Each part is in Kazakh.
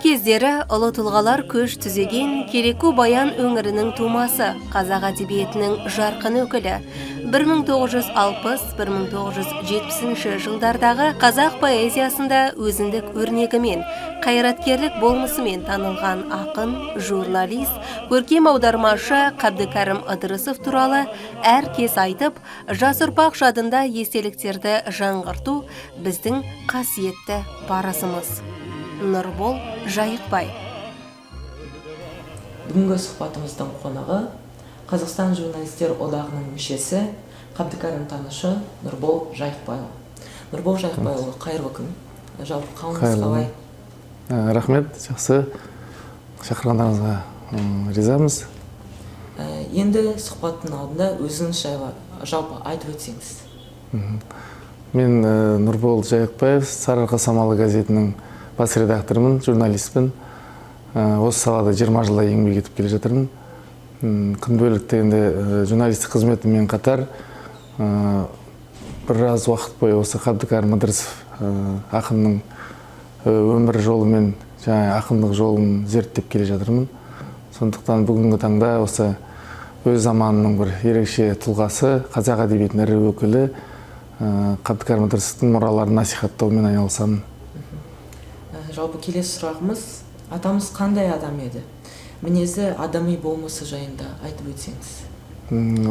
Кездері ұлы тұлғалар көш түзеген Кереку Баян өңірінің тумасы, қазақ әдебиетінің жарқын өкілі. 1960-1970 жылдардағы қазақ поэзиясында өзіндік өрнегімен, қайраткерлік болмысымен танылған ақын, журналист, көркем аудармашы Қабдыкәрім Ыдырысов туралы әр кез айтып, жас ұрпақ жадында естеліктерді жаңғырту біздің қасиетті парызымыз. Нұрбол Жайықбай. Бүгінгі сұхбатымыздың қонағы — Қазақстан Журналистер одағының мүшесі, Қабдыкәрім танушы Нұрбол Жайықбайұлы. Нұрбол Жайықбайұлы, қайырлы күн! Жалпы, қалыңыз Қайырлы қалай? күн. Рахмет, жақсы. Шақырғандарыңызға ризамыз. Енді сұхбаттың алдында өзіңіз жайлы жалпы айтып өтсеңіз. Мен Нұрбол Жайықбаев, «Сарыарқа самалы» газетінің бас редакторымын, журналистпін. Осы салада 20 жылдай еңбек етіп келе жатырмын. Күнделікті енді журналистік қызметіммен қатар біраз уақыт бойы осы Қабдыкәрім Ыдырысов ақынның өмір жолымен және ақындық жолын зерттеп келе жатырмын. Сондықтан бүгінгі таңда осы өз заманының бір ерекше тұлғасы, қазақ әдебиетінің ірі өкілі Қабдыкәрім Ыдырысовтың мұраларын насихаттаумен айналысамын. Жалпы, келесі сұрағымыз: атамыз қандай адам еді? Мінезі, адами болмысы жайында айтып өтсеңіз.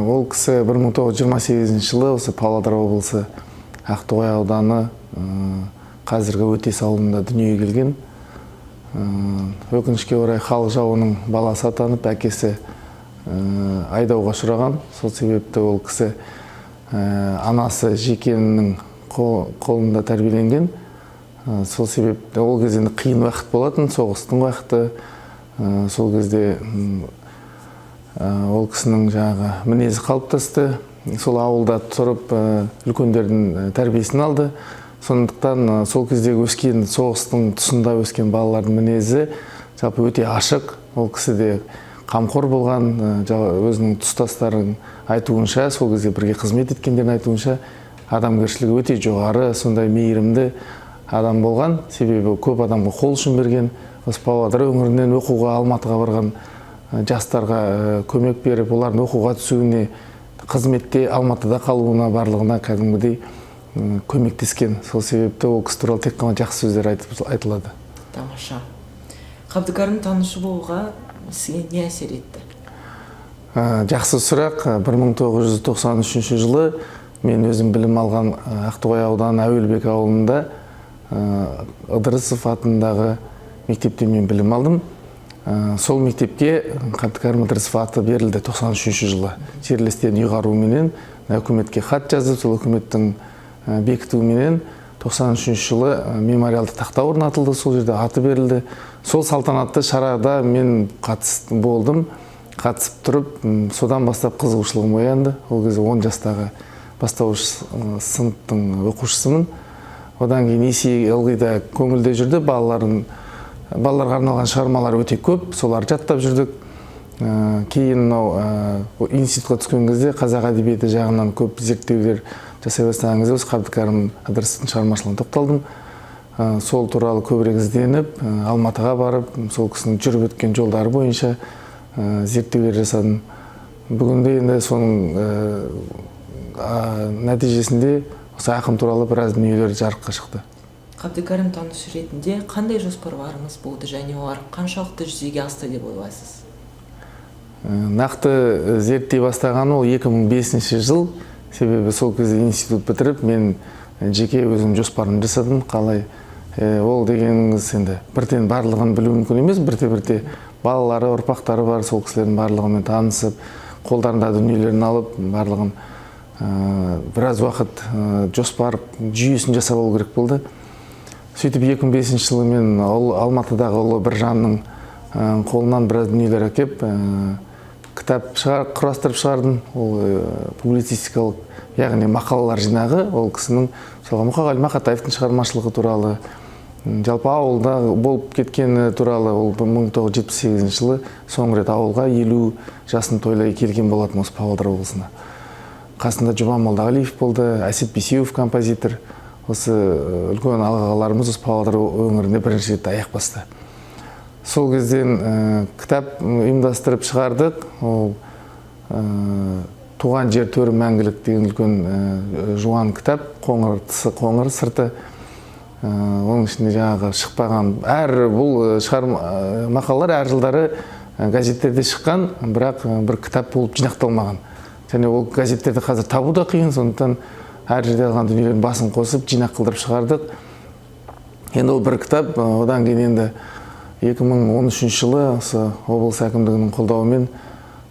Ол кісі 1928 жылы осы Павлодар облысы, Ақтоғай ауданы, қазіргі Өтес ауылында дүниеге келген. Өкінішке орай, халық жауының баласы атанып, әкесі айдауға ұшыраған. Сол себепті ол кісі анасы Жекеннің қолында тәрбиеленген. Сол себепті ол кезде енді қиын уақыт болатын, соғыстың уақыты. Сол кезде ол кісінің жаңағы мінезі қалыптасты. Сол ауылда тұрып, үлкендердің тәрбиесін алды. Сондықтан сол кездегі өскен, соғыстың тұсында өскен балалардың мінезі жалпы өте ашық. Ол кісі де қамқор болған. Өзінің тұстастарының айтуынша, сол кезде бірге қызмет еткендердің айтуынша, адамгершілігі өте жоғары, сондай мейірімді адам болған. Себебі көп адамға қол ұшын берген. Осы Павлодар өңірінен оқуға Алматыға барған жастарға көмек беріп, олардың оқуға түсуіне, қызметте Алматыда қалуына, барлығына кәдімгідей көмектескен. Сол себепті ол кісі туралы тек қана жақсы сөздер айтылады. Тамаша! Қабдыкәрім танушы болуға сізге не әсер етті? Жақсы сұрақ. 1993 жылы мен өзім білім алған Ақтоғай ауданы, Әуелбек ауылында Ыдырысов атындағы мектепте мен білім алдым. Сол мектепке Қабдыкәрім Ыдырысов аты берілді 93 жылы. Жерлестердің ұйғаруыменен үкіметке хат жазып, сол үкіметтің бекітуіменен 93 жылы мемориалды тақта орнатылды, сол жерде аты берілді. Сол салтанатты шарада мен қатыс болдым. Қатысып тұрып, содан бастап қызығушылығым оянды. Ол кезде 10 жастағы бастауыш сыныптың оқушысымын. Одан кейін есейе ылғи да көңілде жүрді. Балаларға арналған шығармалар өте көп, соларды жаттап жүрдік. Кейін мынау институтқа түскен кезде қазақ әдебиеті жағынан көп зерттеулер жасай бастаған кезде осы Қабдыкәрім Ыдырысовтың шығармашылығына тоқталдым. Сол туралы көбірек ізденіп, Алматыға барып, сол кісінің жүріп өткен жолдары бойынша зерттеулер жасадым. Бүгінде енді соның нәтижесінде осы ақын туралы біраз дүниелер жарыққа шықты. Қабдыкәрім танушы ретінде қандай жоспарларыңыз болды және олар қаншалықты жүзеге асты деп ойлайсыз? Нақты зерттей бастаған ол 2005 жыл. Себебі сол кезде институт бітіріп, мен жеке өзім жоспарымды жасадым. Қалай ол дегеніңіз, енді бірден барлығын білу мүмкін емес. Бірте бірте балалары, ұрпақтары бар, сол кісілердің барлығымен танысып, қолдарында дүниелерін алып, барлығын біраз уақыт жоспар жүйесін жасап алу керек болды. Сөйтіп, 2005 жылы мен ол Алматыдағы ұлы Біржанның қолынан біраз дүниелер әкеп, кітап құрастырып шығардым. Ол публицистикалық, яғни мақалалар жинағы. Ол кісінің, мысалға, Мұқағали Мақатаевтың шығармашылығы туралы, жалпы ауылда болып кеткені туралы. Ол 1978 жылы соңғы рет ауылға 50 жасын тойлай келген болатын осы Павлодар облысына. Қасында Жұбан Молдағалиев болды, Әсет Бейсеуов композитор. Осы үлкен ағаларымыз осы Павлодар өңірінде бірінші рет аяқ басты. Сол кезден кітап ұйымдастырып шығардық. Ол «Туған жер төрі мәңгілік» деген үлкен жуан кітап, қоңыр тысы, қоңыр сырты. Оның ішінде жаңағы шықпаған әр бұл мақалалар әр жылдары газеттерде шыққан, бірақ бір кітап болып жинақталмаған. Және ол газеттерді қазір табу да қиын, сондықтан әр жерде алған дүниелердің басын қосып, жинақ қылдырып шығардық. Енді ол бір кітап. Одан кейін енді 2013 жылы осы облыс әкімдігінің қолдауымен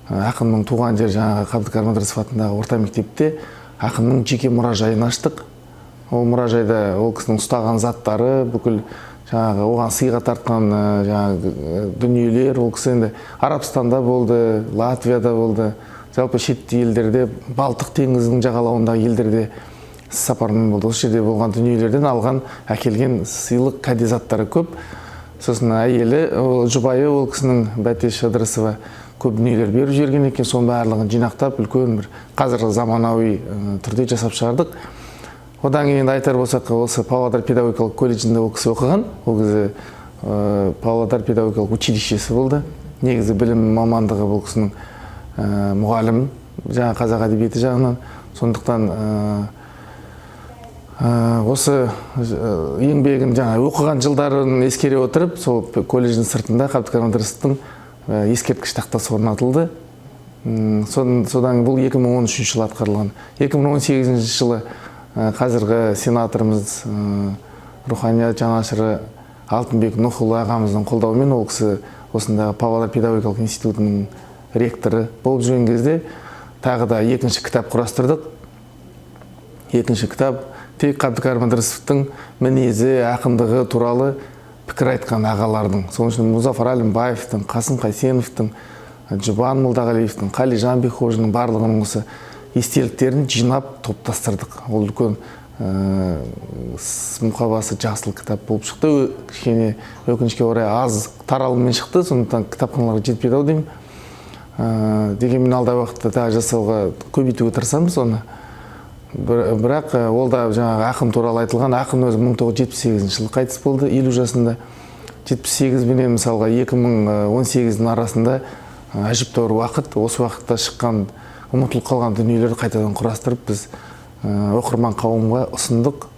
ақынның туған жері, жаңағы Қабдыкәрім Ыдырысов атындағы орта мектепте ақынның жеке мұражайын аштық. Ол мұражайда ол кісінің ұстаған заттары, бүкіл жаңағы оған сыйға тартқан жаңағы дүниелер. Ол кісі енді Арабстанда болды, Латвияда болды, жалпы шет елдерде, Балтық теңізінің жағалауындағы елдерде сапармен болды. Осы жерде болған дүниелерден алған, әкелген сыйлық, кәде заттары көп. Сосын әйелі, ол жұбайы ол кісінің, Бәтеш Ыдырысова, көп дүниелер беріп жіберген екен. Соның барлығын жинақтап, үлкен бір қазіргі заманауи түрде жасап шығардық. Одан кейін енді айтар болсақ, осы Павлодар педагогикалық колледжінде ол кісі оқыған. Ол кезде Павлодар педагогикалық училищесі болды. Негізі білім мамандығы бұл кісінің мұғалім, жаңа қазақ әдебиеті жағынан. Сондықтан осы еңбегін, жаңа оқыған жылдарын ескере отырып, сол колледждің сыртында Қабдыкәрім Ыдырысовтың ескерткіш тақтасы орнатылды. Содан бұл 2013 жылы атқарылған. 2018 жылы қазіргі сенаторымыз, руханият жанашыры Алтынбек Нұхұлы ағамыздың қолдауымен, ол кісі осындағы Павлодар педагогикалық институтының ректоры болып жүрген кезде, тағы да екінші кітап құрастырдық. Екінші кітап тек Қабдыкәрім Ыдырысовтың мінезі, ақындығы туралы пікір айтқан ағалардың, соның ішінде Мұзафар Әлімбаевтың, Қасым Қайсеновтің, Жұбан Молдағалиевтің, Қалижан Бекқожиннің, барлығының осы естеліктерін жинап, топтастырдық. Ол үлкен мұқабасы жасыл кітап болып шықты. Кішкене, өкінішке орай, аз таралыммен шықты, сондықтан кітапханаларға жетпейді ау деймін. Дегенмен алдағы уақытта тағы жасауға, көбейтуге тырысамыз оны. Бірақ ол да жаңағы ақын туралы айтылған. Ақын өзі 1978 жылы қайтыс болды, 50 жасында. 78 менен, мысалға, 2018-дің арасында әжептәуір уақыт. Осы уақытта шыққан, ұмытылып қалған дүниелерді қайтадан құрастырып, біз оқырман қауымға ұсындық.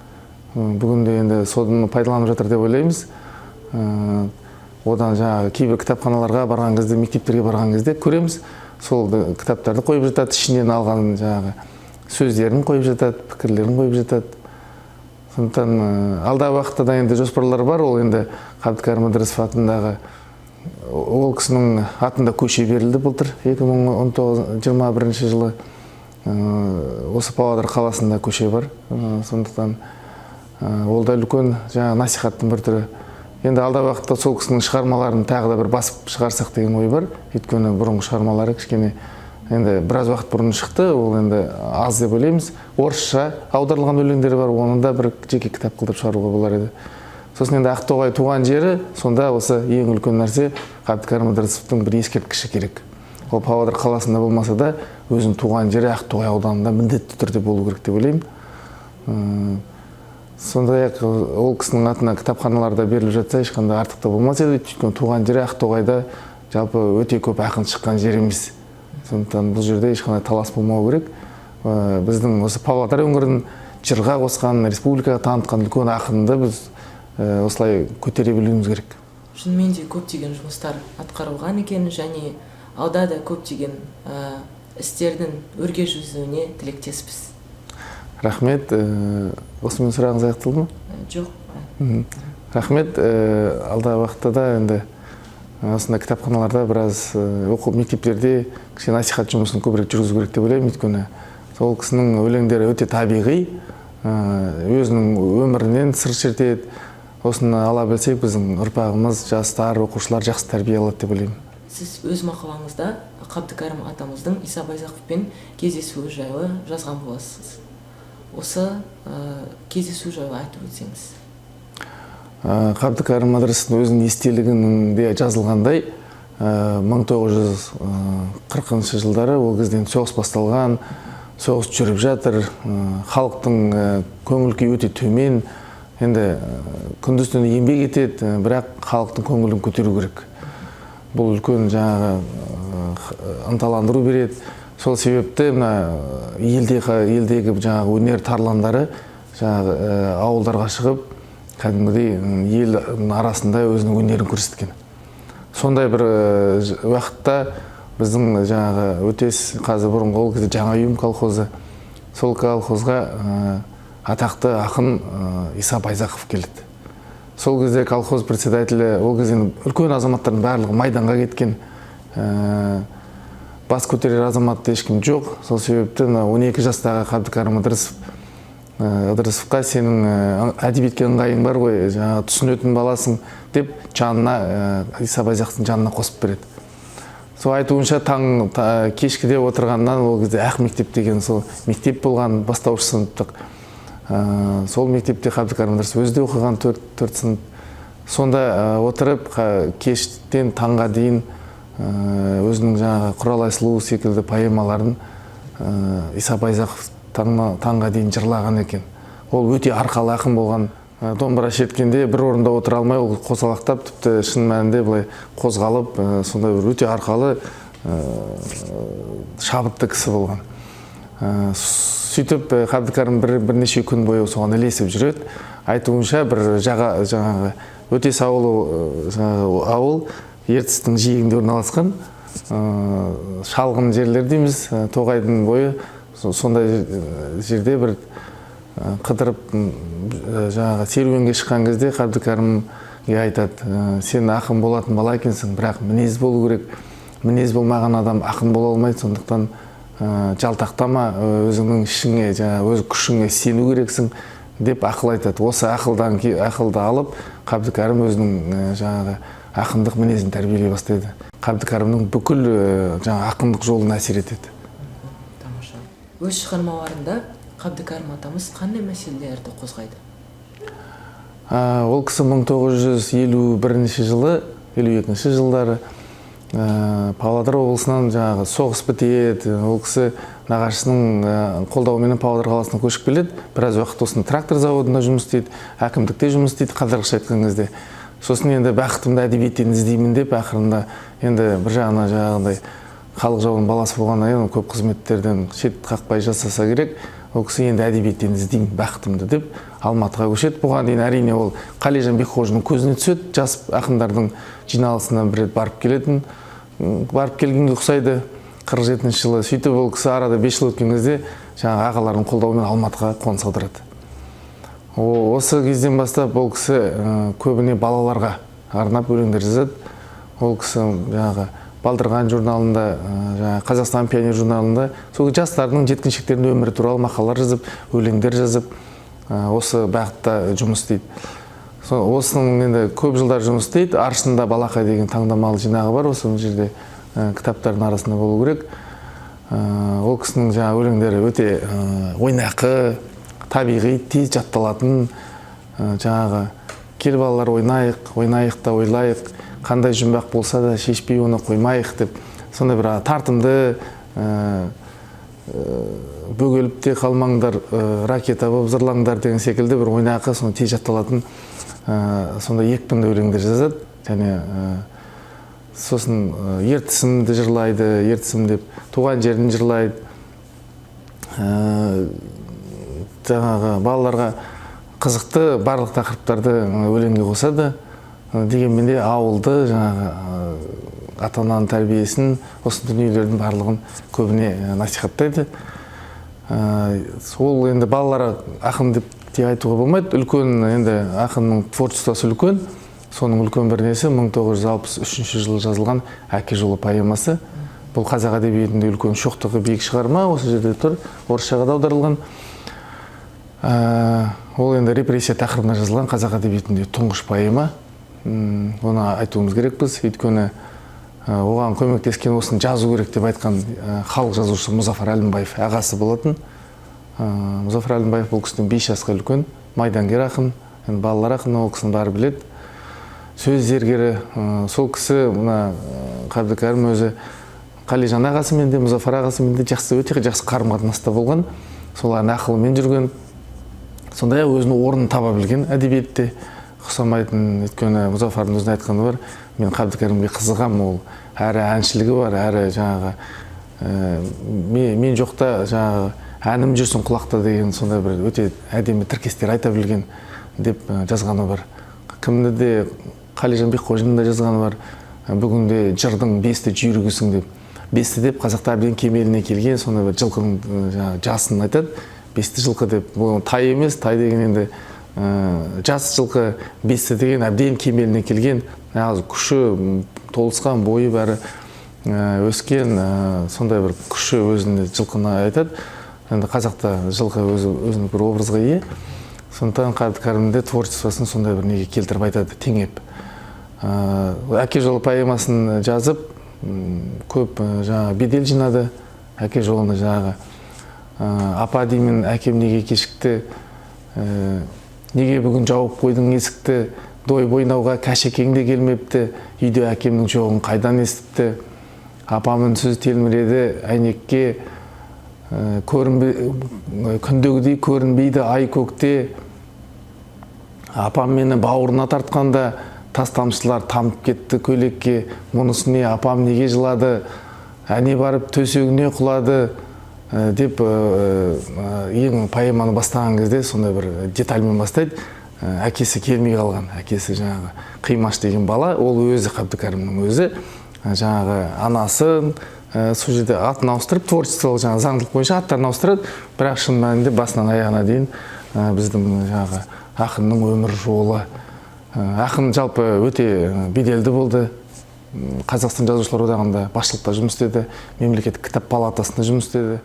Бүгінде енді соны пайдаланып жатыр деп ойлаймыз. Одан жаңағы кейбір кітапханаларға барған кезде, мектептерге барған кезде көреміз, сол кітаптарды қойып жатады, ішінен алған жаңағы сөздерін қойып жатады, пікірлерін қойып жатады. Сондықтан алдағы уақытта да енді жоспарлар бар. Ол енді Қабдыкәрім Ыдырысов атындағы, ол кісінің атында көше берілді былтыр, 2019-21 жылы. Осы Павлодар қаласында көше бар. Сондықтан ол да үлкен жаңағы насихаттың бір түрі. Енді алдағы уақытта сол кісінің шығармаларын тағы да бір басып шығарсақ деген ой бар, өйткені бұрынғы шығармалары кішкене енді біраз уақыт бұрын шықты, ол енді аз деп ойлаймыз. Орысша аударылған өлеңдері бар, оны да бір жеке кітап қылдырып шығаруға болар еді. Сосын енді Ақтоғай туған жері, сонда осы ең үлкен нәрсе — Қабдыкәрім Ыдырысовтың бір ескерткіші керек. Ол Павлодар қаласында болмаса да, өзінің туған жері Ақтоғай ауданында міндетті түрде болу керек деп ойлаймын. Сондай ақ ол кісінің атына кітапханаларда беріліп жатса, ешқандай артық та болмас еді, өйткені туған жері Ақтоғайда жалпы өте көп ақын шыққан жер емес. Сондықтан бұл жерде ешқандай талас болмау керек. Біздің осы Павлодар өңірін жырға қосқан, республикаға танытқан үлкен ақынды біз осылай көтере білуіміз керек. Шынымен де көптеген жұмыстар атқарылған екен және алда да көптеген істердің өрге жүзуіне тілектеспіз. Рахмет. Осымен сұрағыңыз аяқталды ма? Жоқ. Рахмет. Алдағы уақытта да енді осындай кітапханаларда біраз, оқу мектептерде кішкене насихат жұмысын көбірек жүргізу керек деп ойлаймын, өйткені сол кісінің өлеңдері өте табиғи, өзінің өмірінен сыр шертеді. Осыны ала білсек, біздің ұрпағымыз, жастар, оқушылар жақсы тәрбие алады деп ойлаймын. Сіз өз мақалаңызда Қабдыкәрім атамыздың Иса Байзақовпен кездесуі жайлы жазған боласыз. Осы кездесу жайлы айтып өтсеңіз. Қабдыкәрім Ыдырысовтың өзінің естелігінде жазылғандай, 1940 жылдары, ол кезде енді соғыс басталған, соғыс жүріп жатыр, халықтың көңіл күйі өте төмен. Енді күндіз түні еңбек етеді, бірақ халықтың көңілін көтеру керек. Бұл үлкен жаңағы ынталандыру береді. Сол себепті мына елдегі жаңағы өнер тарландары жаңағы ауылдарға шығып, кәдімгідей ел арасында өзінің өнерін көрсеткен. Сондай бір уақытта біздің жаңағы Өтес, қазір бұрынғы ол кезде Жаңа Ұйым колхозы, сол колхозға атақты ақын Иса Байзақов келеді. Сол кезде колхоз председателі, ол кезде үлкен азаматтардың барлығы майданға кеткен, бас көтерер азамат ешкім жоқ. Сол себепті мына 12 жастағы Қабдыкәрім Ыдырысовқа сенің әдебиетке ыңғайың бар ғой, жаңағы түсінетін баласың деп жанына, Иса Байзақовтың жанына қосып береді. Сол айтуынша, таң кешкіде отырғаннан, ол кезде ақ мектеп деген сол мектеп болған, бастауыш сыныптық. Сол мектепте Қабдыкәрім Ыдырысов өзі де оқыған төрт сынып. Сонда отырып кештен таңға дейін өзінің жаңағы Құралай сұлу секілді поэмаларын Иса Байзақов таңға дейін жырлаған екен. Ол өте арқалы ақын болған. Домбыра шерткенде бір орында отыра алмай, ол қозғалақтап, тіпті шын мәнінде былай қозғалып, сондай бір өте арқалы, шабытты кісі болған. Сөйтіп Қабдыкәрім бірнеше күн бойы соған ілесіп жүреді. Айтуынша, бір жаңағы Өтес ауылы, жаңағы ауыл Ертістің жиегінде орналасқан, шалғын жерлер дейміз, тоғайдың бойы, сондай жерде бір қыдырып, жаңағы серуенге шыққан кезде Қабдыкәрімге айтады: «Сен ақын болатын бала екенсің, бірақ мінез болу керек. Мінез болмаған адам ақын бола алмайды. Сондықтан жалтақтама, өзіңнің ішіңе, жаңағы өз күшіңе сену керексің», — деп ақыл айтады. Осы ақылды алып, Қабдыкәрім өзінің жаңағы ақындық мінезін тәрбиелей бастайды. Қабдыкәрімнің бүкіл жаңағы ақындық жолына әсер етеді. Тамаша. Өз шығармаларында Қабдыкәрім атамыз қандай мәселелерді қозғайды? Ол кісі 1951 жылы, 52 жылдары Павлодар облысынан, жаңағы соғыс бітеді, ол кісі нағашысының қолдауыменен Павлодар қаласына көшіп келеді. Біраз уақыт осында трактор заводында жұмыс істейді, әкімдікте жұмыс істейді, қазақша айтқан кезде. Сосын енді бақытымды әдебиеттен іздеймін деп, ақырында енді бір жағынан жаңағындай халық жауының баласы болғаннан кейін көп қызметтерден шет қақпай жасаса керек. Ол кісі енді әдебиеттен іздеймін бақытымды деп Алматыға көшеді. Бұған дейін, әрине, ол Қалижан Бекқожиннің көзіне түседі. Жас ақындардың жиналысына бір рет барып келетін, барып келгенге ұқсайды 47 жылы. Сөйтіп ол кісі арада 5 жыл өткен кезде жаңағы ағаларының қолдауымен Алматыға қоныс аударады. Осы кезден бастап ол кісі көбіне балаларға арнап өлеңдер жазады. Ол кісі жаңағы Балдырған журналында, жаңағы Қазақстан пионер журналында сол жастардың, жеткіншектердің өмірі туралы мақалалар жазып, өлеңдер жазып, осы бағытта жұмыс істейді. Осының енді көп жылдар жұмыс істейді. «Аршында балақай» деген таңдамалы жинағы бар, осы жерде кітаптардың арасында болу керек. Ол кісінің жаңағы өлеңдері өте ойнақы, табиғи, тез жатталатын. Жаңағы «Кел, балалар, ойнайық, ойнайық та ойлайық, қандай жұмбақ болса да шешпей оны қоймайық» деп, сондай бір тартымды, «Бөгеліп те қалмаңдар, ракета болып зырлаңдар» деген секілді бір ойнақы, соны тез жатталатын, сондай екпінді өлеңдер жазады. Және сосын Ертісімді жырлайды, Ертісім деп туған жерін жырлайды. Жаңағы балаларға қызықты барлық тақырыптарды өлеңге қосады. Дегенмен де ауылды, жаңағы ата ананың тәрбиесін, осы дүниелердің барлығын көбіне насихаттайды. Ол енді балалар ақын деп те айтуға болмайды. Үлкен енді ақынның творчествосы үлкен. Соның үлкен бір несі 1963 жылы жазылған «Әке жолы» поэмасы. Бұл қазақ әдебиетінде үлкен, шоқтығы биік шығарма. Осы жерде тұр, орысшаға да аударылған. Ол енді репрессия тақырыбына жазылған қазақ әдебиетінде тұңғыш поэма. Оны айтуымыз керекпіз, өйткені оған көмектескен, осыны жазу керек деп айтқан халық жазушысы Мұзафар Әлімбаев ағасы болатын. Мұзафар Әлімбаев бұл кісіден 5 жасқа үлкен, майдангер ақын, енді балалар ақыны, ол кісінің бәрі біледі, сөз зергері. Сол кісі мына Қабдыкәрім өзі Қалижан ағасымен де, Мұзафар ағасымен де жақсы, өте жақсы қарым қатынаста болған, солардың ақылымен жүрген. Сондай ақ өзінің орнын таба білген әдебиетте, ұқсамайтын. Өйткені Мұзафардың өзінің айтқаны бар: Мен Қабдыкәрімге қызығамын, ол әрі әншілігі бар, әрі жаңағы мен жоқта жаңағы әнім жүрсін құлақта деген сондай бір өте әдемі тіркестер айта білген деп жазғаны бар. Кімді де, Қалижан Бекқожиннің де жазғаны бар. Бүгінде жырдың бесті жүйрігісің деп. Бесті деп қазақта әбден кемеліне келген сондай бір жылқының жаңағы жасын айтады. Бесті жылқы деп. Бұл тай емес, тай деген енді жас жылқы, бесті деген әбден кемеліне келген, нағыз күші толысқан, бойы бәрі өскен, сондай бір күші өзінде жылқыны айтады. Енді қазақта жылқы өзі өзінің бір образға ие. Сондықтан Қабдыкәрімнің де творчествосын сондай бір неге келтіріп айтады, теңеп. «Әке жолы» поэмасын жазып, көп жаңағы бедел жинады. Әке жолына жаңағы апа деймін, әкем неге кешікті, неге бүгін жауып қойдың есікті, дойбы ойнауға кәшекең де келмепті, үйде әкемнің жоғын қайдан естіпті, апам үнсіз телміреді әйнекке, күндегідей көрінбейді ай көкте, апам мені бауырына тартқанда тас тамшылар тамып кетті көйлекке, мұнысы не, апам неге жылады, әне барып төсегіне құлады деп ең поэманы бастаған кезде сондай бір детальмен бастайды. Әкесі келмей қалған, әкесі жаңағы Қимаш деген бала, ол өзі Қабдыкәрімнің өзі, жаңағы анасын сол жерде атын ауыстырып, творчестволық жаңағы заңдылық бойынша аттарын ауыстырады, бірақ шын мәнінде басынан аяғына дейін біздің жаңағы ақынның өмір жолы. Ақын жалпы өте беделді болды. Қазақстан Жазушылар одағында басшылықта жұмыс істеді, мемлекеттік кітап палатасында жұмыс істеді.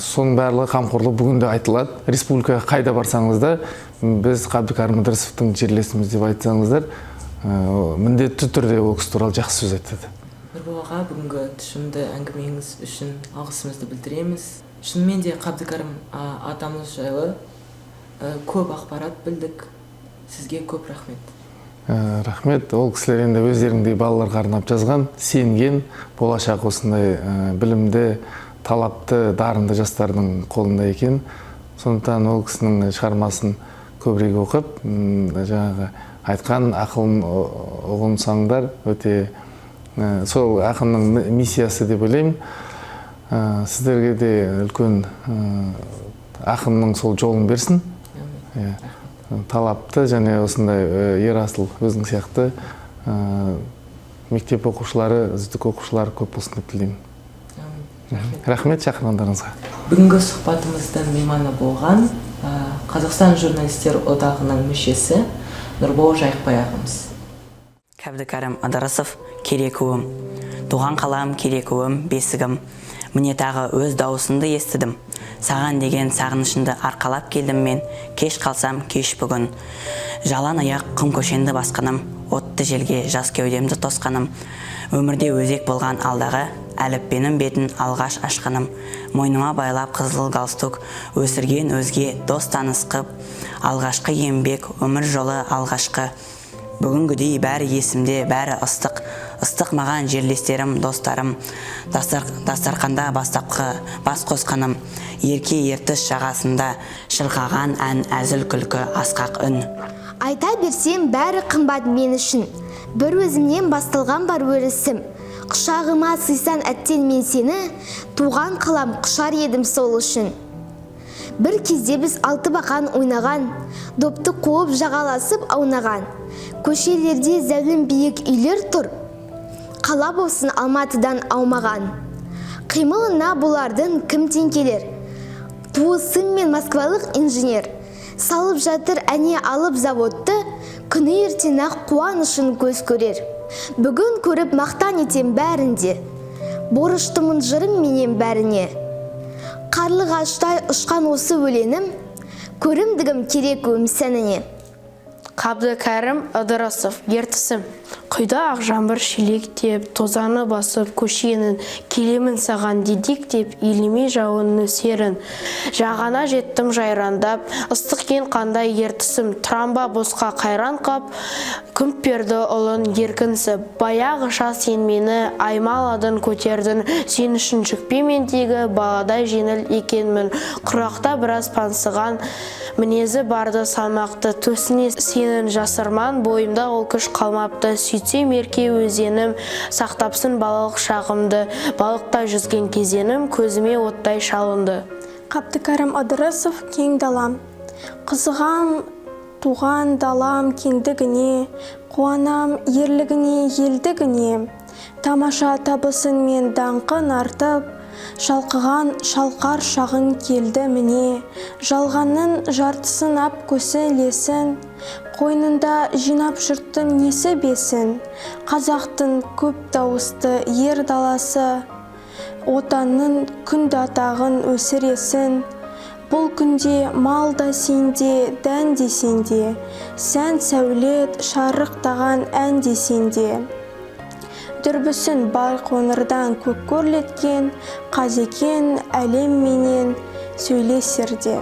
Соның барлығы қамқорлығы бүгін де айтылады. Республикаға қайда барсаңыз да, біз Қабдыкәрім Ыдырысовтың жерлесіміз деп айтсаңыздар, міндетті түрде ол кісі туралы жақсы сөз айтады. Нұрбол аға, бүгінгі тұшымды әңгімеңіз үшін алғысымызды білдіреміз. Шынымен де Қабдыкәрім атамыз жайлы көп ақпарат білдік. Сізге көп рахмет. Рахмет. Ол кісілер енді өздеріңдей балаларға арнап жазған, сенген, болашақ осындай білімді, талапты, дарынды жастардың қолында екен. Сондықтан ол кісінің шығармасын көбірек оқып, жаңағы айтқан ақылын ұғынсаңдар, өте сол ақынның миссиясы деп ойлаймын. Сіздерге де үлкен ақынның сол жолын берсін. Әумин. Иә. Талапты және осындай Ерасыл өзің сияқты мектеп оқушылары, үздік оқушылар көп болсын деп тілеймін. Әумин. Рахмет. Рахмет шақырғандарыңызға. Бүгінгі сұхбатымыздың мейманы болған Қазақстан Журналистер одағының мүшесі Нұрбол Жайықбай ағамыз. Қабдыкәрім Ыдырысов, «Керекуім». Туған қалам, Керекуім, бесігім, міне, тағы өз дауысыңды естідім. Саған деген сағынышымды арқалап келдім мен. Кеш қалсам кеш бүгін. Жалаң аяқ құм көшенді басқаным, отты желге жас кеудемді тосқаным, өмірде өзек болған алдағы әліппенің бетін алғаш ашқаным, мойныма байлап қызыл галстук, өсірген өзге дос таныс қып, алғашқы еңбек, өмір жолы алғашқы. Бүгінгідей бәрі есімде, бәрі ыстық ыстық маған: жерлестерім, достарым, дастарқанда бастапқы бас қосқаным, ерке Ертіс жағасында шырқаған ән, әзіл күлкі, асқақ үн. Айта берсем, бәрі қымбат мен үшін. Бір өзімнен басталған бар өрісім. Құшағыма сыйсан, әттен, мен сені, туған қалам, құшар едім сол үшін. Бір кезде біз алты бақан ойнаған, допты қуып жағаласып аунаған. Көшелерде зәулім биік үйлер тұр, қала болсын Алматыдан аумаған. Қимылына бұлардың кім тең келер? Туысым мен москвалық инженер. Салып жатыр әне алып заводты, күні ертең ақ қуанышын көз көрер. Бүгін көріп мақтан етем бәрінде. Борыштымын жырым менен бәріне. Қарлығаштай ұшқан осы өлеңім, көрімдігім Керекуім сәніне. Қабдыкәрім Ыдырысов, «Ертісім». Құйды ақ жаңбыр шелектеп, тозаны басып көшенің, келемін саған дедектеп, елемей жауын нөсерін. Жағана жеттім жайрандап, ыстық ең қандай Ертісім, тұрам ба босқа қайран қап, күмп берді ұлын еркінсіп. Баяғыша сен мені аймаладың, көтердің, сен үшін жүкпе мен тегі баладай жеңіл екенмін. Құрақта біраз пансыған, мінезі барды салмақты, төсіне сеніп. екенін жасырман, бойымда ол күш қалмапты. Сөйтсем, ерке өзенім сақтапсын балалық шағымды, балықтай жүзген кезеңім көзіме оттай шалынды. Қабдыкәрім Ыдырысов, «Кең далам». Қызығам туған далам кеңдігіне, қуанам ерлігіне, елдігіне. Тамаша табысын мен даңқын артып, шалқыған шалқар шағың келді міне. Жалғанның жартысын ап көсілесің, қойнында жинап жұрттың несібесін. Қазақтың көп дауысты ер даласы, отанның күнде атағын өсіресің. Бұл күнде мал да сенде, дән де сенде, сән сәулет шарықтаған ән де сенде. Дүрбісін Байқоңырдан көк көрлеткен, Қазекең әлемменен сөйлесерде.